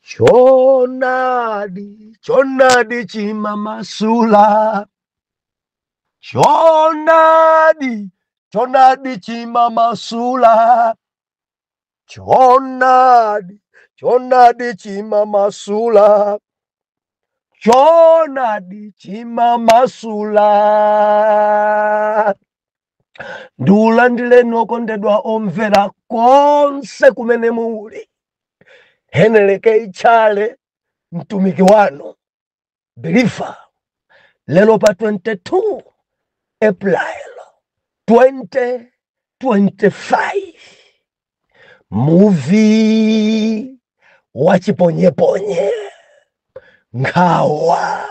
Choonadi, choonadi chimamasula. Choonadi, choonadi chimamasula. Choonadi, choonadi chimamasula. Choonadi chimamasula. Ndiulandileni okondedwa omvera konse kumene muli. Heneleke Ichale, mtumiki wanu believer, lero pa 22 April 2025, muvi wachiponyeponye, nkhawa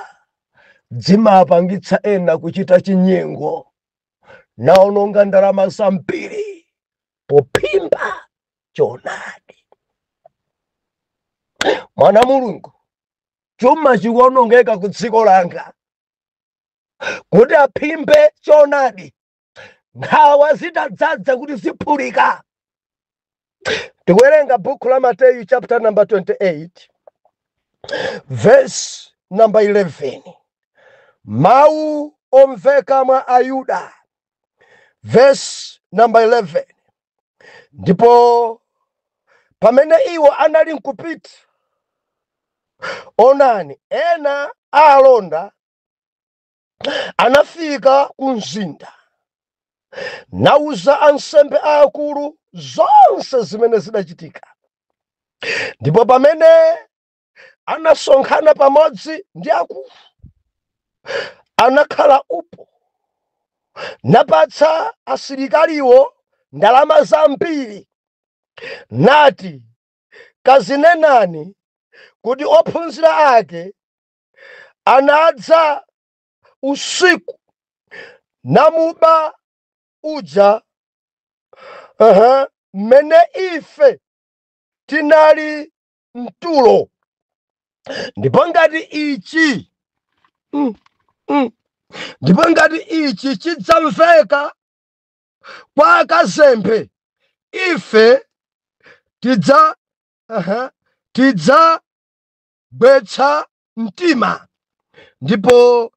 dzimapangitsa ena kuchita chinyengo naononga ndalama zambiri pophimba choonadi. Mwana Mulungu, chuma chikuonongeka ku dziko langa kuti aphimbe choonadi, nkhawa zitadzadza kuti ziphulika. Tikuwerenga buku la Mateyu chapter number 28 verse number 11, mawu omveka mwa Ayuda. Verse number 11: Ndipo pamene iwo anali nkupita, onani, ena a alonda anafika ku mzinda nauza ansembe aakulu zonse zimene zidachitika. Ndipo pamene anasonkhana pamodzi ndi akulu, anakhala upo, napatsa asilikaliwo ndalama zambiri, nati, "Kazinenani kuti ophunzira ake anadza usiku namuba uja mmene ife tinali mtulo. Ndipo ngati ichi chidzamveka kwa akazembe, ife tidzagwetsa mtima ndipo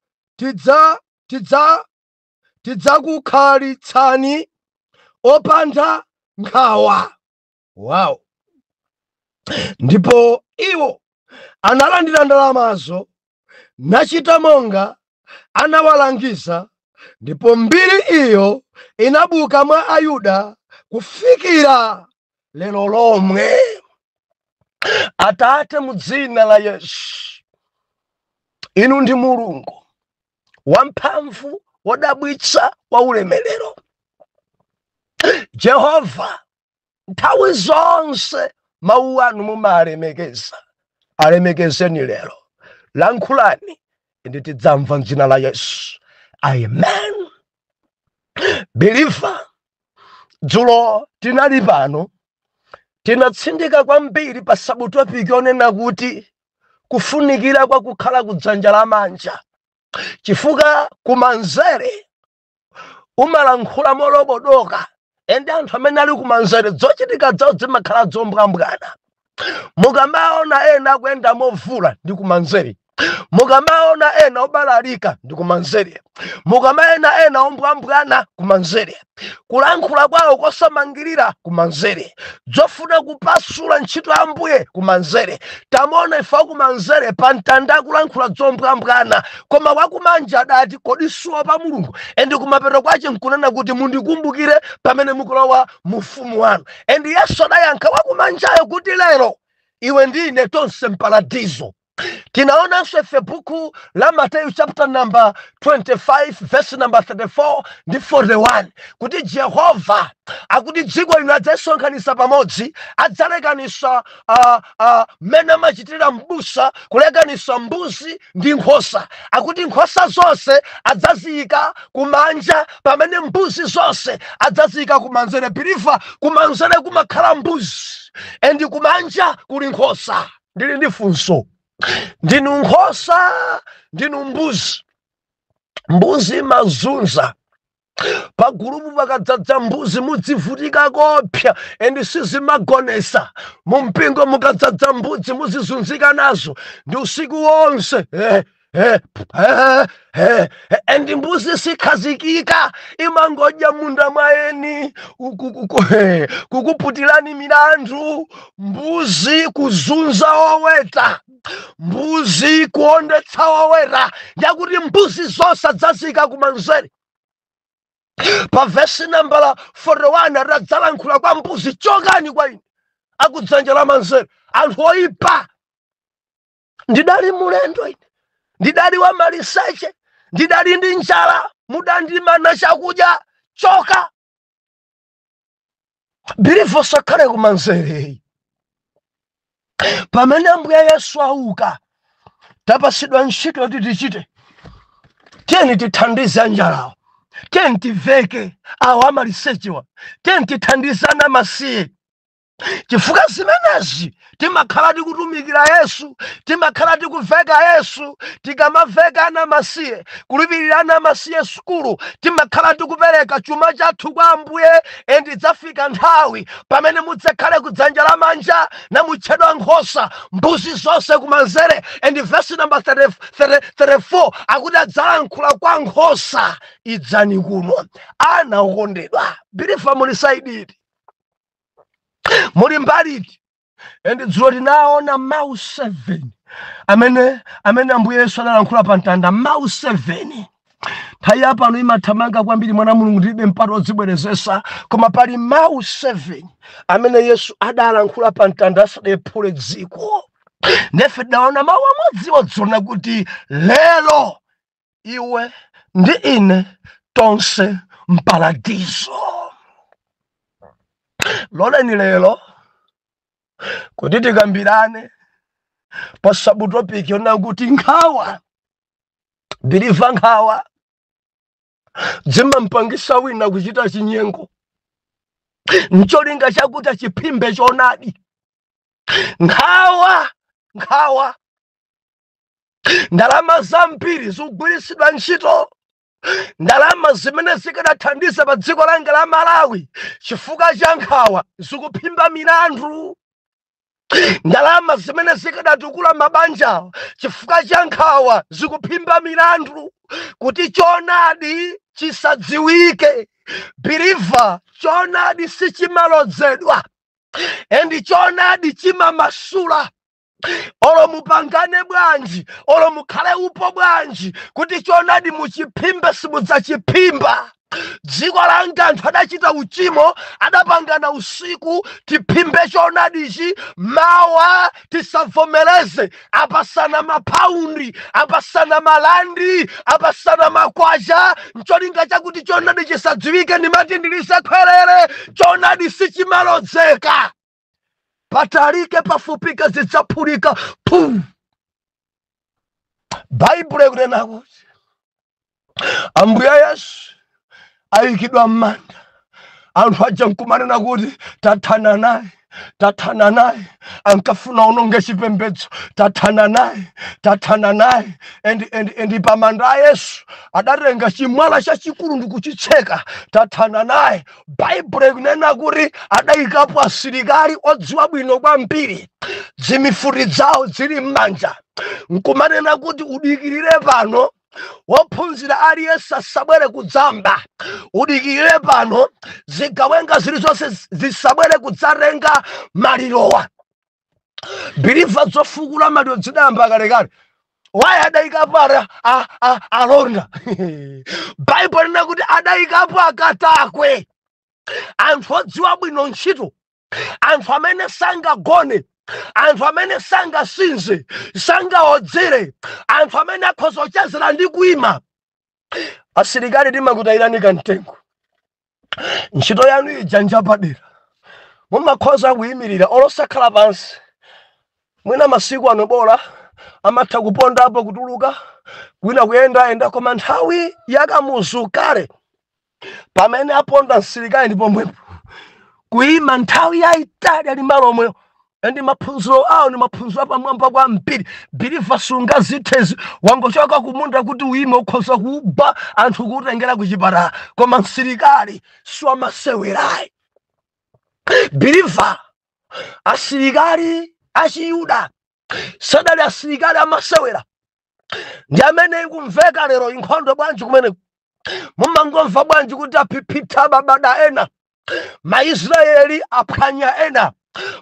tidzakukhalitsani opanda nkhawa." Wow! Ndipo iwo analandira ndalamazo nachita monga anawalangiza. Ndipo mbiri iyo inabuka mwa Ayuda kufikira lero lomwe. Atate, mu dzina la Yesu, inu ndi Mulungu wamphamvu, wodabwitsa, wa ulemerero. Jehova, nthawi zonse mawu anu mumalemekeza. Alemekezeni lero, lankhulani indi tidzamva mdzina la Yesu, amen. Believer, dzulo tinali pano, tinatsindika kwambiri pa subtopic yonena kuti kufunikira kwa kukhala kudzanja lamanja, chifukwa kumanzere umalankhula molobodoka, and anthu amene ali kumanzere zochitika zawo zimakhala zombwambwana. Mukamaona ena akuyenda movula, ndi kumanzere. Mukamaona ena obalalika, ndi kumanzere. Mukamaona ena ombwambwana, kumanzere. Kulankhula kwawo kosamangirira, kumanzere. Zofuna kupasula ntchito ya Ambuye, kumanzere. Tamaona ife akumanzere pa mtanda akulankhula zombwambwana, koma wakumanja adati, "Kodi suopa Mulungu?" And kumapeto kwache nkunena kuti, "Mundikumbukire pamene mukulowa mu ufumu wanu." And Yesu adayankha wakumanjayo kuti, "Lero iwe ndine tonse mparadizo." Tinaonanso ife buku la Mateyu chapter number 25 verse number 34 ndi 41 kuti Jehova akuti dziko lino adzasonkhanitsa pamodzi, adzalekanisa mmene amachitira mbusa kulekanisa mbuzi ndi nkhosa. Akuti nkhosa zonse adzaziyika kumanja, pamene mbuzi zonse adzaziyika kumanzere. Believer, kumanzere kumakhala mbuzi and kumanja kuli nkhosa. Ndili ndi funso: ndinu nkhosa, ndinu mbuzi? Mbuzi imazunza. Pa gulupu pakadzadza mbuzi mudzivutika kopsa and sizimagonesa. Mumpingo mukadzadza mbuzi muzizunzika nazo ndi usiku wonse. And mbuzi sikhazikika, imangodya munda mwaeni, kukuputirani milandu. Mbuzi kuzunza oweta, mbuzi kuondetsa oweta. Ndiyakuti mbuzi zonse adzazika kumanzere. Pa vesi nambala 41 adadzalankhula kwa mbuzi, "Chokani kwa ine akudzanja la manzere, anthu oyipa. Ndidali mulendo ine, ndidali wa maliseche, ndidali ndi njala, mudandimana chakudya. Choka." Believer, sakhale kumanzere. Pamene Ambuye Yesu auka, tapasidwa ntchito yoti tichite. Tiyeni tithandize anjalawo, tiyeni tiveke awo amalisechewa, tiyeni tithandizane amasiye, chifukwa zimenezi timakhala tikutumikira Yesu, timakhala tikuveka Yesu. Tikamaveka ana amasiye, kulipirira ana amasiye sukulu, timakhala tikupereka chuma chathu kwa Ambuye. And idzafika nthawi pamene mudzakhale kudzanja lamanja namutchedwa nkhosa, mbuzi zonse kumanzere. And verse number 30, 30, 34 akuti adzalankhula kwa nkhosa, "Idzani kuno, ana okondedwa." Believer, muli side iti? Muli mbaliti? And dzulo tinaona mawu 7 amene Ambuye Yesu analankhula pa mtanda, mawu 7. Nthawi yapano imathamanga kwambiri, mwana Mulungu, ndilibe mpata odzibwerezesa, koma pali mawu 7 amene Yesu adalankhula pa mtanda asadayephule dziko. Nefe tidaona mawu amodziwa dzona kuti lero iwe ndi ine tonse mparadizo. Loleni lero kuti tikambirane pa subtopic yona kuti nkhawa. Believer, nkhawa zimampangisa wina kuchita chinyengo ncholinga chakuti achiphimbe choonadi. Nkhawa, nkhawa, ndalama zambiri zikugwiritsidwa ntchito, ndalama zimene zikanathandiza pa dziko langa la Malawi, chifukwa cha nkhawa zikuphimba milandu. Ndalama zimene zikadatukula mabanja, chifukwa cha nkhawa zikuphimba milandu kuti choonadi chisadziwike. Believer, choonadi sichimalodzedwa and choonadi chimamasula. Olo mupangane bwanji, olo mukhale upo bwanji kuti choonadi muchiphimbe, simudzachiphimba. Dziko langa anthu adachita uchimo, adapangana usiku, "Tiphimbe choonadichi, mawa tisavomereze." Apasana mapaundi, apasana malandi, apasana makwacha ncholinga chakuti choonadi chisadziwike. Ndimati ndilisekhwerere, choonadi sichimalodzeka. Patalike, pafupike, zidzaphulika pum. Baibulo ikunena kuti Ambuye Yesu ayikidwa m'manda. Anthu aja nkumanena kuti, "Tathana naye, tathana naye." Ankafuna ononge chipembedzo. "Tathana naye, tathana naye." And pamanda a Yesu adatenga chimwala chachikulu ndikuchitseka. "Tathana naye." Baibulo ikunena kuti adayikapo asilikali odziwa bwino kwambiri, dzimifuti zawo zili m'manja, nkumanena kuti, "Udikirire pano, wophunzira aliyense asabwere kudzamba. Udikirire pano, zigawenga zilizonse zisabwere kudzatenga malirowa." Believer, zofukula maliro zidayamba kalekale. Wayi adayikapo alonda? Baibulo lina kuti adayikapo akatakwe, anthu odziwa bwino ntchito, anthu amene sangagone, anthu amene sangasinze, sangaodzere, anthu amene akhoza kuchezera ndi kuima. Asilikali, timakutayirani kamtengo. Ntchito yanu ija njapadera, mumakhoza kuyimirira olosakhala pansi. Mwina masiku ano bola amatha kupondapo, kutuluka kwina, kuyendayenda, koma nthawi yakamuzu kale, pamene aponda msilikali ndi pomwepo, kuyima nthawi yayitali ali malo omweyo. And maphunziro awo ni maphunziro apamwamba kwambiri. Believer, sungazithezi wangochoka kumunda kuti uime, ukhoza kuba anthu kutengera kuchipatala, koma msilikali siwamasewerayi. Believer, asilikali achiyuda sadali asilikali amasewera. Ndi amene ikumveka lero inkhondo bwanji kumene mumangomva bwanji kuti aphiphitha babada ena, Maisraeli aphwanya ena,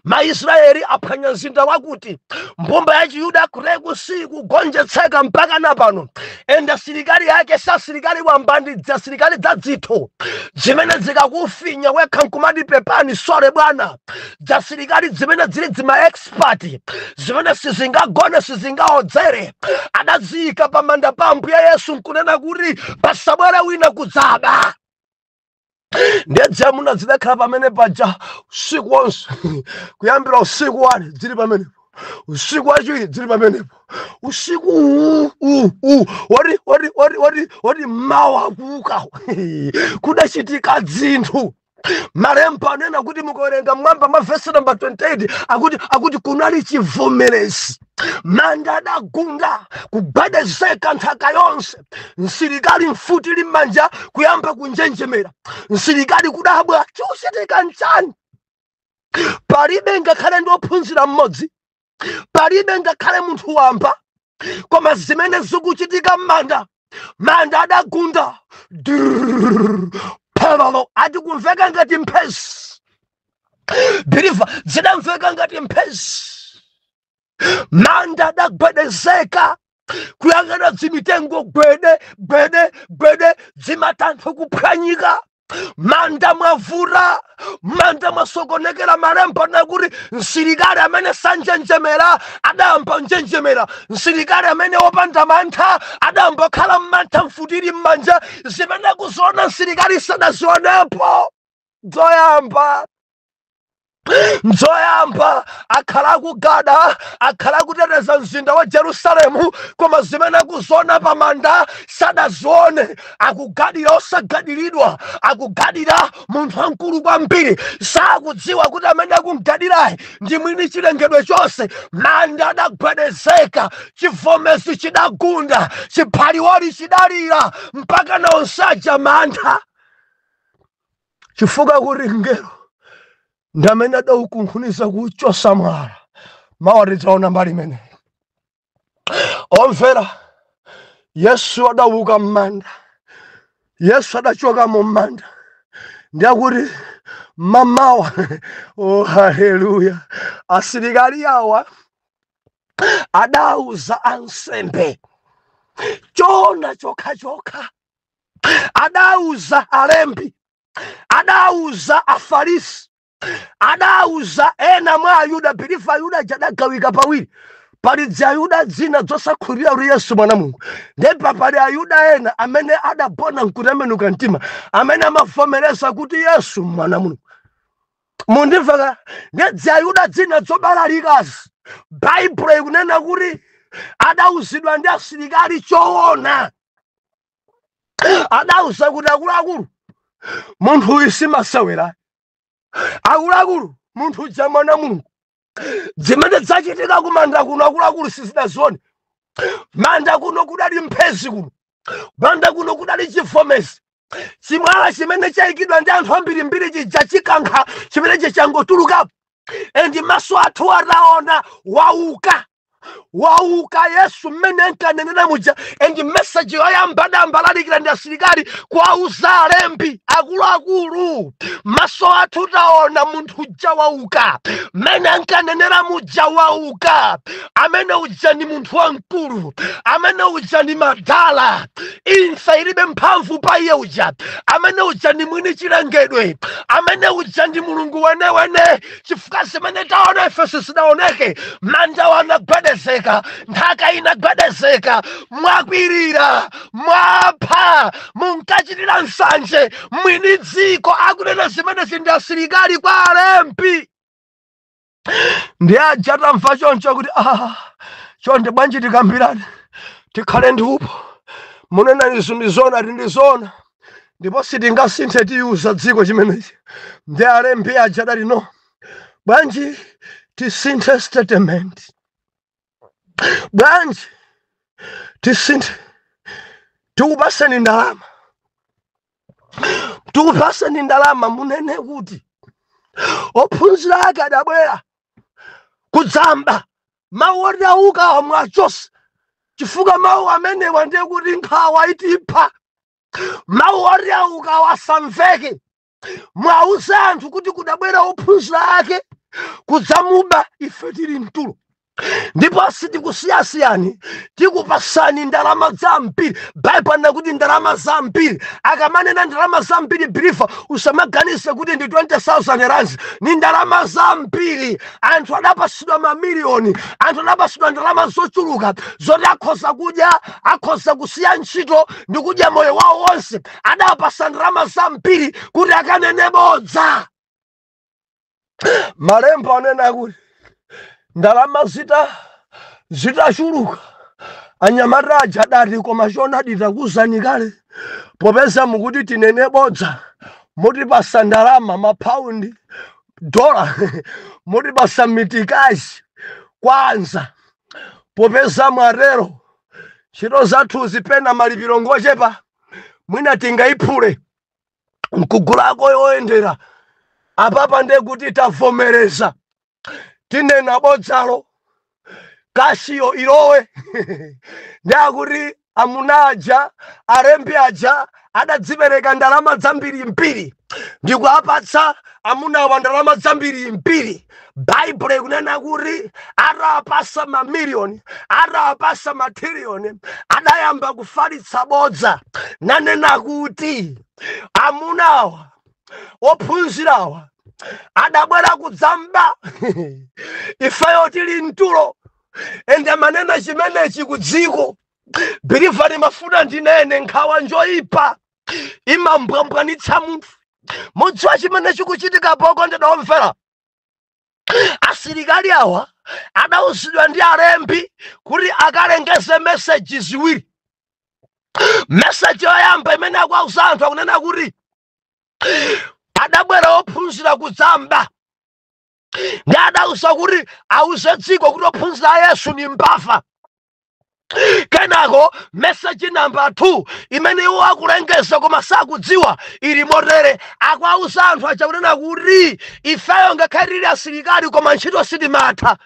Maisraeli aphwanya mzinda wakuti, mbumba ya Chiyuda kuteku sikugonjetseka mpaka na pano. And asilikali yake si asilikali wamba, ndi asilikali dza dzitho zimene zikakufinya wekha nkumati pepani, sorry bwana. Dzasilikali zimene zili dzima expert, zimene sizingagone, sizingaodzere, adaziyika pamanda pa Ambuye Yesu nkunena kuti pasabwere wina kudzaba. Ndiye dzamuna zidakhala pamene paja usiku wonse, kuyambira usiku wani zili pamenepo, usiku wachiwiri zili pamenepo, usiku uwu uwu woti woti woti woti woti mawa kuuka kudachitika dzinthu. Malemba anena kuti mukawerenga mwamba mwa vesi namba 28, akuti kunali chivomerezi, manda adagunda, kugwedezeka nthaka yonse. Msilikali mfuti ili m'manja kuyamba kunjenjemera, msilikali kudabwa, chikuchitika nchani? Palibe ngakhale ndi ophunzira mmodzi, palibe ngakhale munthu wamba, koma zimene zikuchitika m'manda, manda adagunda. Phalalo ati kumveka ngati mphezi. Believer, zidamveka ngati mphezi, manda adagwedezeka. Kuyang'ana dzimitengo, gwede gwede gwede, dzimatanthwe kuphwanyika. Manda mwavura, manda mwasokonekera. Malemba nakuti msilikali amene sanjenjemera adayamba njenjemera, msilikali amene wopanda mantha adayamba khala mmantha, mfutiri m'manja. Zimene kuziona msilikali sadazionepo, dzoyamba nzoyamba. Akhala akugada, akhala akuteteza mzinda wa Jerusalemu, koma zimene akuziona pamanda sadazione. Akugadira osagadiridwa, akugadira munthu wamkulu kwambiri, sakudziwa kuti amene akumgadirayi ndi mwini chilengedwe chonse. Manda adagwedezeka, chivomezi chidagunda, chiphaliwali chidalira, mpaka na onsaja mantha, chifukwa kuti mngelo ndi amene adaukunkhuniza kuchosa mwala. Mawa tidzaona mbali imeneyi. Omvera, Yesu adauka m'manda, Yesu adachoka mu manda. Ndiyakuti mamawa, oh haleluya, asilikali awa adauza ansembe chona chokhachokha, adauza alembi, adauza Afarisi, adauza ena mwa Ayuda. Believer, Ayuda jadagawika pawiri. Pali dzayuda dzina zosakhulupirira kuti Yesu mwana Mulungu, ndipo pali Ayuda ena amene adabona nkutembenuka mtima, amene amavomereza kuti Yesu mwana Mulungu. Mundimveka? Ndi dzayuda dzina zobalalikazi, Baibulo ikunena kuti adauzidwa ndi asilikali choona. Adauza kuti akuluakulu, munthu uyu simasewera, akuluakulu, munthu uja mwana Mulungu. Zimene zachitika kumanda kuno, akuluakulu, sizidazione. Manda kuno kudali mphezi kuno, manda kuno kudali chivomezi. Chimwala chimene chayikidwa ndi anthu ambirimbiri chija chikankha, chimenechi changotulukapo, and maso athu ataona wauka, wauka Yesu mmene nkanenera muja. And message yoyamba adayamba lalikira ndi asilikali kuwauza alembi, akuluakulu, maso athu taona munthu uja wauka mmene ankanenera muja, wauka. Amene uja ni munthu wamkulu, amene uja ni madala, imfa ilibe mphamvu pa iye uja. Amene uja ni mwini chilengedwe, amene uja ndi Mulungu wenewene, chifukwa zimene taona ife sizidaoneke. Manda wanagwedezeka, nthaka inagwedezeka. Mwakwirira, mwapha, munkachitira nsanje mwini dziko. Akunena zimenezi ndi asilikali kwa alembi. Ndi aja tamva choncho kuti ah, chonde bwanji tikambirane, tikhale ndi upo, munena izo ndizona, ati ndizona, ndipo sitingasinthe, tiyuza dziko chimenechi. Ndi alembi aja adati no, bwanji Tisinthe statement. Bwanji tisinthe? Tikupaseni ndalama, tikupaseni ndalama, munene kuti ophunzira ake adabwera kudzamba. Mawu oti auka mwachonse, chifukwa mawu amenewa ndiye kuti nkhawa itipha. Mawu oti auka asamveke. Mwauze anthu kuti kudabwera ophunzira ake kudzamuba ife tili mtulo, ndipo sitikusiyasiyani, tikupasani ndalama zambiri. Baibulo anena kuti ndalama zambiri. Akamanena ndalama zambiri, believer, usamaganise kuti ndi 20,000 rands. Ni ndalama zambiri. Anthu adapasidwa mamiliyoni, anthu adapasidwa ndalama zochuluka zoti akhoza kudya, akhoza kusiya ntchito ndi kudya moyo wawo wonse. Adapasa ndalama zambiri kuti akanene bodza. Malembo anena kuti ndalama zitachuluka, anyamata aja adati, "Koma choonadi takuuzani kale, popeza mukuti tinene bodza, mutipasa ndalama, mapaundi, dola, mutipasa mitikazi kwanza. Popeza mwatero, ntchito zathu zipena malipiro ngochepa, mwina tingayiphule nkugulako yoyendera. Apapa ndiye kuti tavomereza, tinena bodzalo, cash yo ilowe." Ndiakuti amuna aja, alembi aja, adadzipereka ndalama zambirimbiri ndikuapatsa amunawa ndalama zambirimbiri. Baibulo ikunena kuti atapasa mamiliyoni, atapasa matiriyoni, adayamba kufalitsa bodza nanena kuti amunawa, ophunzirawa, adabwera kudzamba ifeyo tili mtulo. Ende manena chimenechi ku dziko. Believer, ndimafuna ndinene, nkhawa njoyipa, imambwambwanitsa munthu. Mudziwa chimene chikuchitika pokondedwa omvera? Asilikali awa adawuzidwa ndi alembi kuti akalengeze message ziwiri. Message yoyamba imene akuwauza anthu, akunena kuti adabwera ophunzira kudzamba, ndi adauza kuti auze dziko kuti ophunzira a Yesu ni mbava. Kenako message number 2 imene iwo akulengeza koma sakudziwa ili motere: akuauza anthu aja kunena kuti ifeyo ngakhale tili asilikali, koma ntchito sitimatha.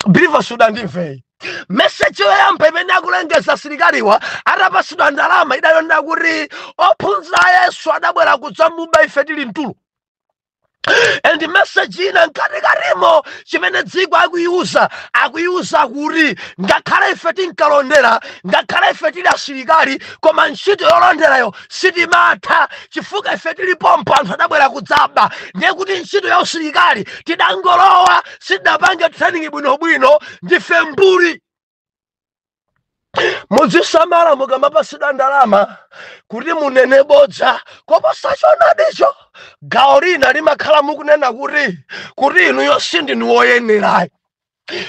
Believer, sudandimveyi. Message yoyamba imene akulengeza asilikaliwa atapasidwa ndalama idayonena kuti ophunzira a Yesu adabwera kudzamuba ife tili mtulo. And message ina mkatikatimo, chimene dziko akuiuza, akuiuza kuti ngakhale ife tinkalondera, ngakhale ife tili asilikali, koma ntchito yolonderayo sitimatha, chifukwa ife tilipompo anthu adabwera kudzaba. Ndiye kuti ntchito ya usilikali tidangolowa, sitidapange training bwinobwino, ndife mbuli. Muzisamala mukamapasidwa ndalama kuti munene bodza koposa choonadicho. Gawo lina limakhala mukunena kuti inuyo sindinu woyenerayi.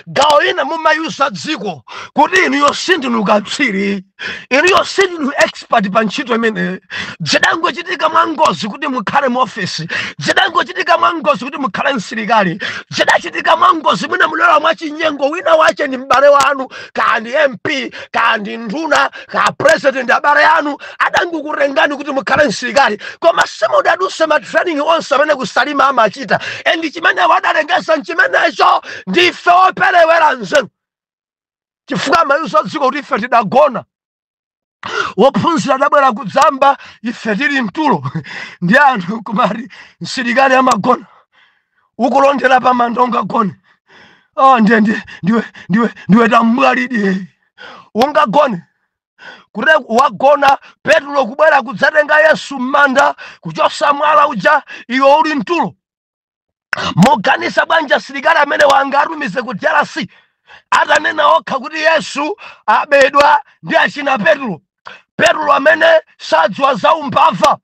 Gawo lina mumayuza dziko kuti inuyo sindinu katswiri, inuyo sindinu expert pa ntchito imeneyi. Zidangochitika mwa ngozi kuti mukhale mu ofesi, zidangochitika mwa ngozi kuti mukhale msilikali, zidachitika mwa ngozi, mwina munalowa mwa chinyengo, wina wache ni m'bale wanu, kandi MP, kandi nduna, ka president, abale anu adangokutengani kuti mukhale msilikali, koma simudaduse ma training onse amene kusalima amachita. And chimene wadalengeza nchimenecho: ndife operewera nzeru, chifukwa amayuza dziko kuti ife tidagona, wophunzira adabwera kudzamba ife tili mtulo. Ndi anthu kumati msilikali amagona? Ukulondera pamanda ungagone? Oh, ndiye ndiye ndiwe ndiwe ndiwe tambwalidi, ungagone kuti wagona, Petro kubwera kudzatenga Yesu m'manda, kuchosa mwala uja, iwe uli mtulo? Muganisa bwanji asilikali amene wanga atumize ku DRC atanena okha kuti Yesu abedwa ndi achina Petro? Petro amene sadziwa za umbava.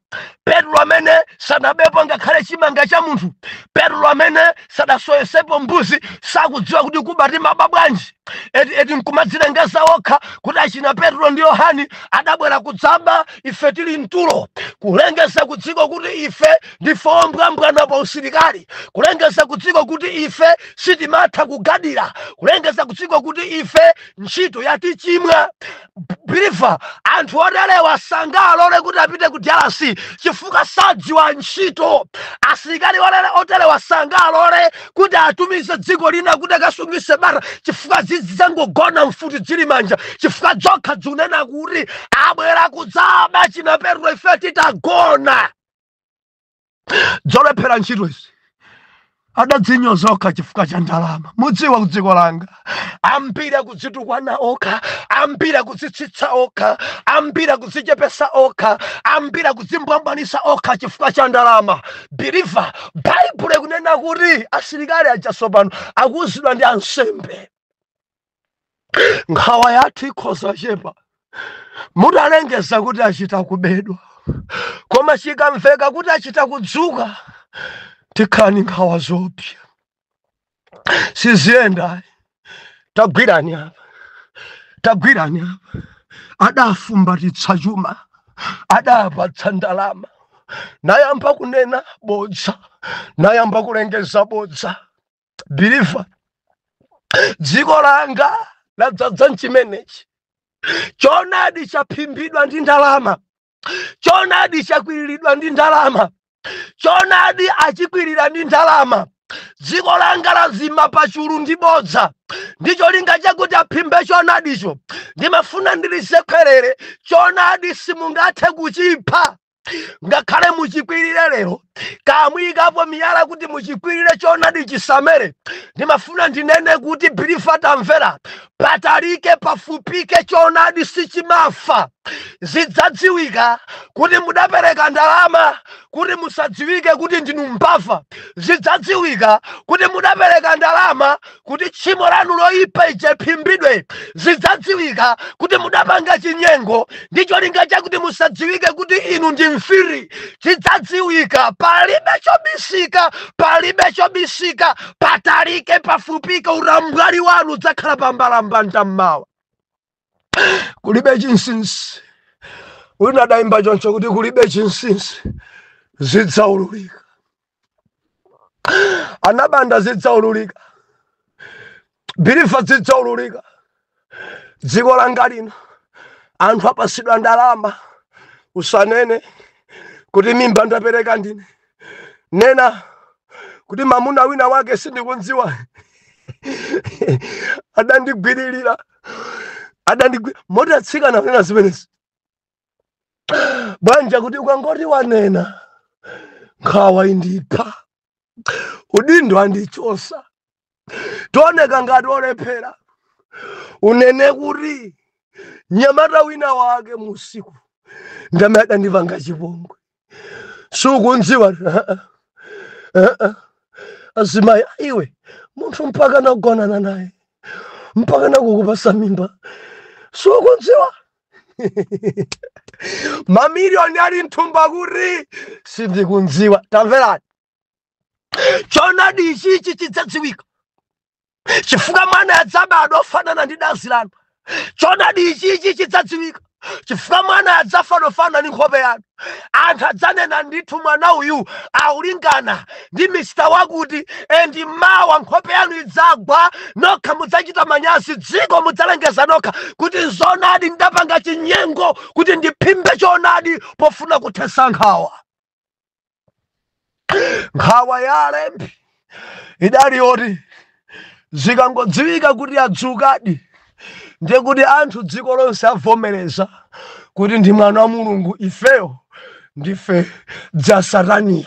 Petro amene sanabepo ngakhale chimanga cha munthu, Petro amene sadasoyesepo mbuzi, sakudziwa kuti kuba timaba bwanji. Eti eti nkumadzilengeza okha kuti achina Petro ndi Yohani adabwera kudzaba ife tili mtulo, kulengeza ku dziko kuti ife ndife ombwambwana pa usilikali, kulengeza ku dziko kuti ife sitimatha kugadira, kulengeza ku dziko kuti ife ntchito yatichimwa. Believer, anthu oterewa sangalole kuti apite ku DRC chifukwa sadziwa ntchito. Asilikali oterewa sangalole kuti atumize dziko lina kuti akasungise bata chifukwa zidzangogona mfuti zili manja, chifukwa zokha zikunena kuti abwera kudzaba china Petro ife titagona. Zolephera ntchito izi adadzinyoza okha chifukwa cha ndalama. Mudziwa ku dziko langa ambiri akudzitukwana okha, ambiri akudzitsitsa okha, ambiri akudzichepesa okha, ambiri akudzimbwambwanisa okha chifukwa cha ndalama. Believer, Baibulo ikunena kuti asilikali aja tsopano akuwuzidwa ndi ansembe, nkhawa yathu ikhoza chepa mutalengeza kuti achita kubedwa, koma chikamveka kuti achita kudzuka tikhani nkhawa zopsa siziyenda. Tagwirani apa, tagwirani apa. Adafumbatitsa chuma, adapatsa ndalama, nayamba kunena bodza, nayamba kulengeza bodza. Believer, dziko langa ladzadza mchimenechi. Choonadi chaphimbidwa ndi ndalama, choonadi chakwiriridwa ndi ndalama, choonadi achikwirira ndi ndalama. Dziko langa lazima pachulu ndi bodza, ndi cholinga chakuti aphimbe choonadicho. Ndimafuna ndilisekhwerere choonadi, simungathe kuchipha ngakhale muchikwirire lero, kamuyikapo miyala kuti muchikwirire choonadi chisamere. Ndimafuna ndinene kuti, believer, tamvera, patalike pafupike choonadi sichimafa. Zidzadziwika kuti mudapereka ndalama kuti musadziwike kuti ndinu mbava. Zidzadziwika kuti mudapereka ndalama kuti tchimo lanu loyipa ije phimbidwe. Zidzadziwika kuti mudapanga chinyengo ndi cholinga chakuti musadziwike kuti inu ndi mfiri. Chidzadziwika, palibe chobisika, palibe chobisika. Patalike pafupike utambwali wanu udzakhala pambalambanda mmawa. Kulibe chinsinsi. Wina adayimba choncho kuti kulibe chinsinsi, zidzaululika. Anabanda, zidzaululika. Believer, zidzaululika. Dziko langa lino anthu apasidwa ndalama, usanene kuti mimba ndapereka ndine, nena kuti mamuna wina wake sindikundziwa adandigwiririra, adandigwi moti atsikana kunena zimenezi bwanja kuti ukangoti wanena, nkhawa indipha, udindo andichosa, tioneka ngati olephera. Unene kuti nyamata wina wake musiku ndamene adandipanga chipongwe, sukundziwa. Azimayi, iwe munthu mpaka nakugonana naye, mpaka nakukupasa mimba, sukundziwa? Mamiliyoni ali mthumba kuti sindikundziwa. Tamverani, choonadi ichichi chidzadziwika chifukwa mwana adzabadwa ofanana ndi dazi lanu. Choonadi ichichi chidzadziwika chifukwa mwana adzafanafana ndi nkhope yanu. Anthu adzanena ndithu, mwana uyu aulingana ndi mista wakuti. And mawa nkhope yanu idzagwa nokha, mudzachita manyazi, dziko mudzalengeza nokha kuti nzoonadi, ndapanga chinyengo kuti ndiphimbe choonadi pofuna kuthesa nkhawa. Nkhawa ya alembi idali yoti zikangodziwika kuti adzukadi, ndiye kuti anthu dziko lonse avomereza kuti ndi mwana wa Mulungu, ifeyo ndife dza satanic.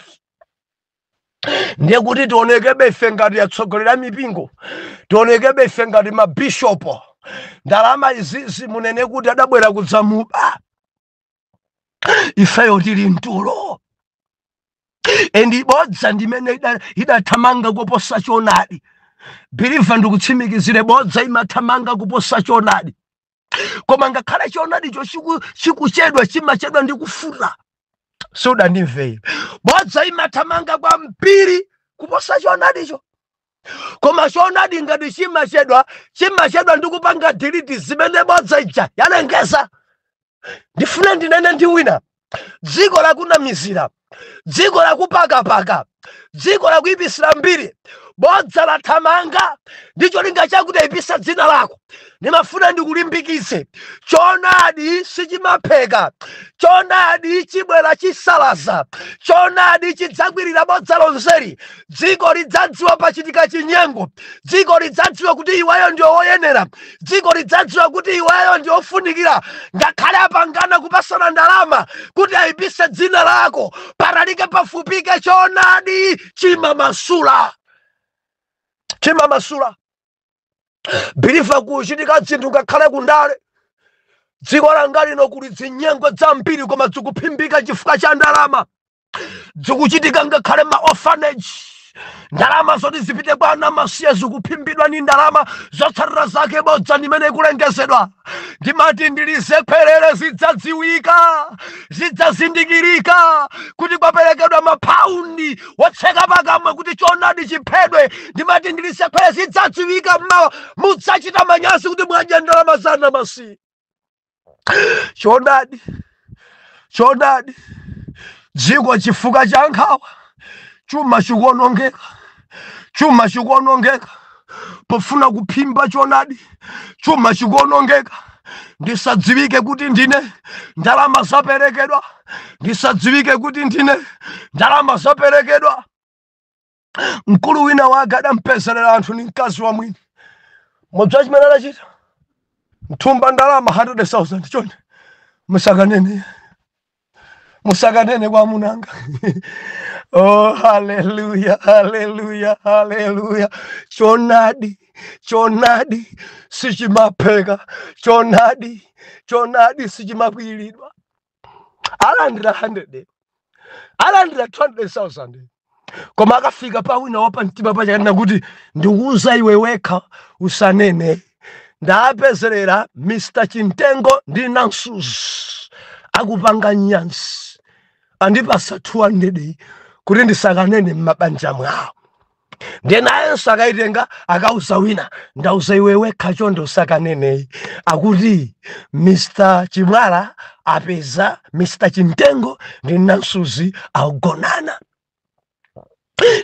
Ndiye kuti tionekebe ife ngati atsogoleri a mipingo, tionekebe ife ngati mabishopo, ndalama izizi munene kuti adabwera kudzamuba ifeyo tili mtulo. And bodza ndimene idathamanga kuposa choonadi. Believer, ndikutsimikizire, bodza imathamanga kuposa choonadi. Koma ngakhale choonadicho chikuchedwa, chimachedwa ndi kufuta. Sudandimveyo. Bodza imathamanga kwambiri kuposa choonadicho, koma choonadi ngati chimachedwa, chimachedwa ndi kupanga delete zimene bodza ija yalengeza. Ndifune ndinene ndi wina: dziko lakunamizira, dziko lakupakapaka, dziko lakuyipisira mbiri. Bodza lathamanga ndi cholinga chakuti ayipisa dzina lako. Ndimafuna ndikulimbikitse: choonadi sichimapheka. Choonadi chibwera chisalaza. Choonadi chidzakwirira bodza lonseli. Dziko lidzadziwa pachitika chinyengo. Dziko lidzadziwa kuti iweyo ndi woyenera. Dziko lidzadziwa kuti iweyo ndi ofunikira. Ngakhale apangana kupasana ndalama kuti ayipise dzina lako, patalike pafupike, choonadi chimamasula, chimamasula. Believer, kuchitika zinthu ngakhale kundale. Dziko langa lino kuli zinyengo zambiri, koma zikuphimbika chifukwa cha ndalama. Zikuchitika ngakhale ma orphanage, ndalama zoti zipite kwa ana masiye zikuphimbidwa ni ndalama. Zotsatira zake bodza ndimene ikulengezedwa. Ndimati ndilizekwerere, zidzadziwika, zidzazindikirika kuti kwaperekedwa mapaundi wotseka pakamwa kuti choonadi chiphedwe. Ndimati ndilizekwerere, zidzadziwika mmawa. Mudzachita manyazi kuti mwadya ndalama za ana masiye. Choonadi, choonadi, dziko chifukwa cha nkhawa, chuma chikuonongeka, chuma chikuonongeka pofuna kuphimba choonadi. Chuma chikuonongeka, ndisadziwike kuti ndine, ndalama zaperekedwa. Ndisadziwike kuti ndine, ndalama zaperekedwa. Mkulu wina wake adampezerera anthu ni mkazi wa mwini. Mudziwa chimene adachita? Mthumba ndalama 100,000. "Chonde musakanene, musakanene kwa amunanga." Oh, haleluya, haleluya, haleluya! Choonadi, choonadi sichimapheka. Choonadi, choonadi sichimakwiridwa. Alandira 100, alandira 200,000, koma akafika pa wina wapa mtima pachakanena kuti, "Ndikuuza iwe wekha, usanene. Ndapezerera Mr Chintengo ndi Nansus akupanga nyansi, andipasa 200 kuti ndisakanene m'mabanja mwawo." Ndiye nayenso akayitenga, akauza wina, "Ndauza iwe wekha, chonde usakaneneyi. Akuti Mr Chimwala apeza Mr Chintengo ndi Nansuzi akugonana."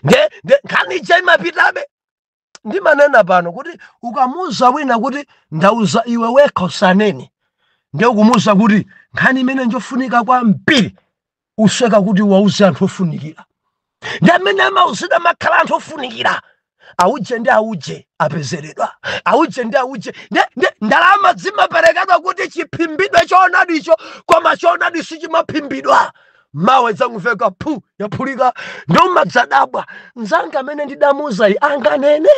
Nde nkhani ija imapitabe. Ndimanena pano kuti ukamuuza wina kuti, "Ndauza iwe wekha, usanene," ndiye ukumuuza kuti nkhani imene njofunika kwambiri, usweka kuti wauze anthu ofunikira. Ndi amene amauzidwa makhala anthu ofunikira. Auje ndi auje apezeredwa, auje ndi auje. Ndi ndalama zimaperekedwa kuti chiphimbidwe choonadicho, koma choonadi sichimaphimbidwa. Mawa idzangumveka phu, yaphulika. Ndi umadzadabwa, "Mzanga amene ndidamuuza iyi anganene?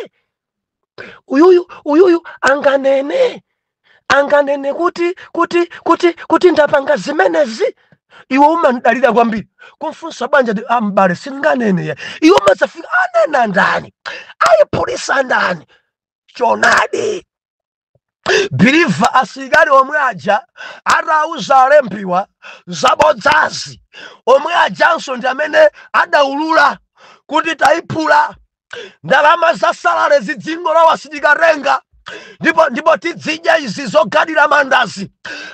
Uyuyu, uyuyu anganene? Anganene kuti ndapanga zimenezi?" Iwe umandalira kwambiri, kumfunsa, "Banja ndi ambale?" "Sindinganene." Ya, iwe umadzafika, anena ndani? Ayiphulisa ndani? Choonadi, believer, asilikali omwe aja atauza alembiwa zabodzazi, omwe ajanso ndi amene adaulula kuti tayiphula. Ndalama za salary zidzingolowa, sitikatenga, ndipo tidzidya izi zogadira mandazi.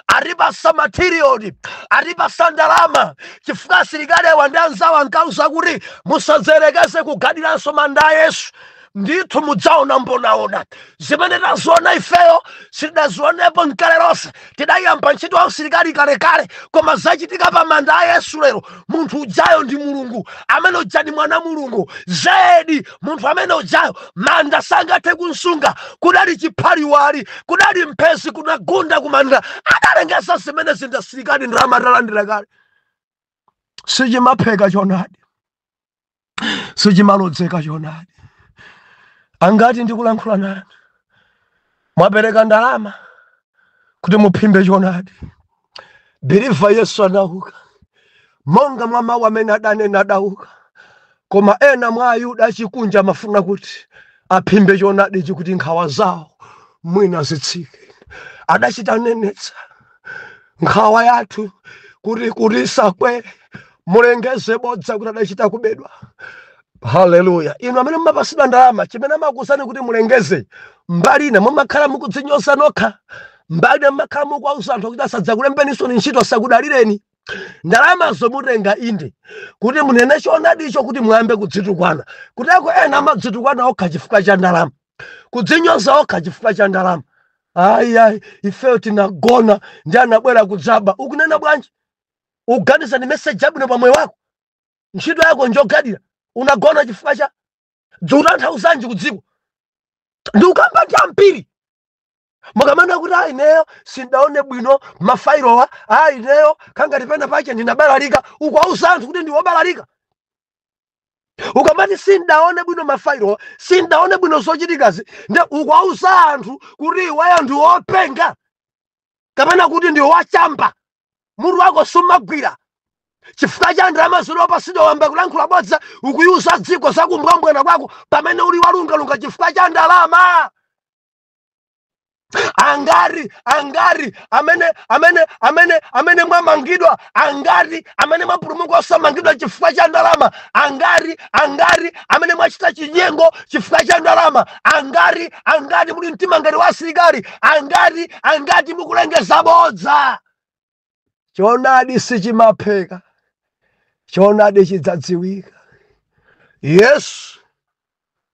Atipasa material, atipasa ndalama, chifukwa asilikali awa ndi anzawo ankauza kuti, "Musadzerekeze kugadiranso manda a Yesu. Ndithu mudzaona mbonaona. Zimene taziona ifeyo sitidazionepo mkale lonse. Tidayamba ntchito ya usilikali kalekale, koma zachitika pa manda a Yesu lero, munthu ujayo ndi Mulungu, amene uja ndi mwana Mulungu zedi. Munthu amene ujayo manda sangathe kunsunga. Kudali chiphaliwali, kudali mphezi, kunagunda kumanda." Adalengeza zimene zinda asilikali ndalama talandira kale. Sichimapheka choonadi, sichimalodzeka choonadi. Angati ndikulankhula nanu mwapereka ndalama kuti muphimbe choonadi? Believer, Yesu anauka monga mwa mawu amene adanena. Adauka, koma ena mwa Ayuda achikunja amafuna kuti aphimbe choonadichi kuti nkhawa zawo mwina zitsike. Adachita nenetsa, "Nkhawa yathu kuti isakwere." Mulengeze bodza kuti adachita kubedwa. Haleluya! Inu amene mumapasidwa ndalama, chimene amakuuzani kuti mulengeze, mbali ina mumakhala mukudzinyoza nokha, mbali ina mumakhala mukuwauza anthu kuti asadzakulembeninso ni ntchito, asakudalireni. Ndalamazo mutenga inde kuti munene choonadicho, kuti muyambe kudzitukwana. Kuteko ena amadzitukwana okha chifukwa cha ndalama, kudzinyoza okha chifukwa cha ndalama. Ayi, ayi, ifeyo tinagona ndi anabwera kudzaba. Ukunena bwanji? Uganiza ndi message yabwino pa moyo wako? Ntchito yako njogadira, unagona chifukwa cha dzikutanthauzanji kudziko? Ndi ukamba ndi ambiri mukamana kuti ayi, ineyo sindaone bwino mafailowa, ayi, ineyo kangati pena pache ndinabalalika. Ukuwauza anthu kuti ndiwobalalika. Ukamati sindaone bwino mafailowa, sindaone bwino zochitikazi, ndi ukuwauza anthu kuti iweyo ndi wopenga kapena kuti ndi wachamba, mutu wako sumagwira. Chifukwa cha ndalama zinopasidwa wamba kulankhula bodza, ukuyuza dziko zakumbwambwana kwako pamene uli walungalunga chifukwa cha ndalama. Angati, angati amene mwamangidwa? Angati amene mwapulumuka osamangidwa chifukwa cha ndalama? Angati, angati amene mwachita chinyengo chifukwa cha ndalama? Angati, angati muli mtima ngati wa asilikali? Angati, angati mukulengeza bodza? Choonadi sichimapheka, choonadi chidzadziwika. Yesu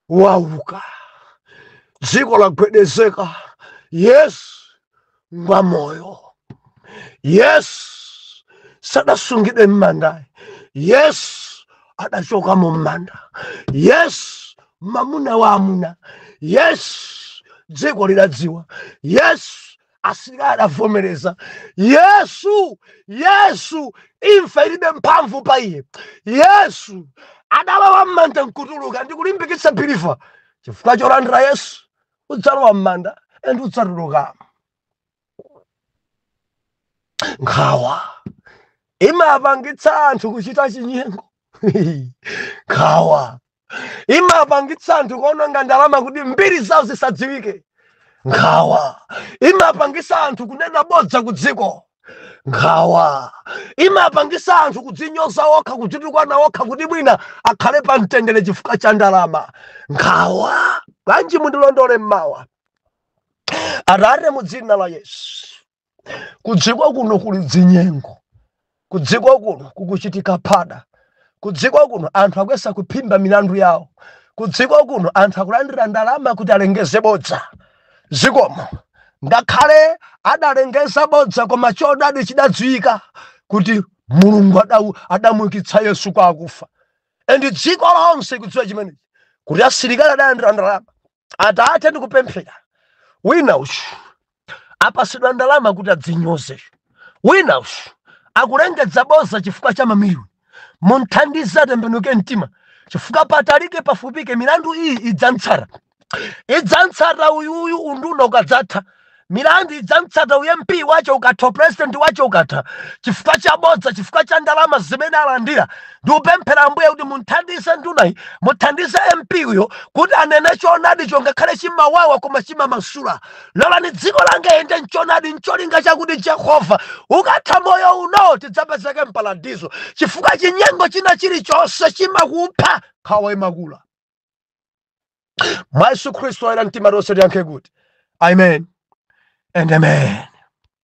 wauka, dziko lagwedezeka. Yesu ngwamoyo, Yesu sadasungidwe m'manda, Yesu adachoka mu m'manda. Yesu mamuna wa amuna, Yesu dziko lidadziwa, Yesu asilikali adavomereza, Yesu, Yesu imfa ilibe mphamvu pa iye. Yesu adalowa m'manda nkutuluka. Ndikulimbikitsa believer, chifukwa cholandira Yesu udzalowa m'manda and udzatulukamo. Nkhawa imapangitsa anthu kuchita chinyengo, nkhawa imapangitsa anthu kuononga ndalama kuti mbiri zawo zisadziwike, nkhawa imapangitsa anthu kunena bodza ku dziko, nkhawa imapangitsa anthu kudzinyoza okha, kudzitukwana okha kuti mwina akhale pa mtendere chifukwa cha ndalama. Nkhawa bwanji? Mundilondole mmawa. Atate, mu dzina la Yesu, kudziko kuno kuli dzinyengo, kudziko kuno kukuchitika phada, kudziko kuno anthu akuyesa kuphimba milandu yawo, kudziko kuno anthu akulandira ndalama kuti alengeze bodza. Zikomo, ngakhale adalengeza bodza, koma choonadi chidadziwika kuti Mulungu adamukitsa Yesu kwa akufa, and dziko lonse kudziwa chimenechi kuti asilikali adalandira ndalama. Atate, ndikupemphera, wina uyu apasidwa ndalama kuti adzinyoze, wina uyu akulengeza bodza chifukwa cha mamiliyoni. Munthandize atembenuke mtima, chifukwa patalike pafupike milandu iyi idzamtsata, idzamtsata uyuyu. Unduna ukadzatha, milandu idzamtsata uyu. MP wacho ukatha, president wacho ukatha, chifukwa cha bodza, chifukwa cha ndalama zimene alandira. Ndikupemphera, Ambuye, kuti munthandize ndunayi, muthandize MP uyo kuti anene choonadicho, ngakhale chimawawa koma chimamasula. Lolani dziko langa ende nchoonadi, ncholinga chakuti Jehova ukatha moyo uno tidzapezeke mparadizo, chifukwa chinyengo china chilichonse chimakupha. Nkhawa imakula. Mwa Yesu Khristu oyera mtima tonse tiyankhe kuti amen and amen.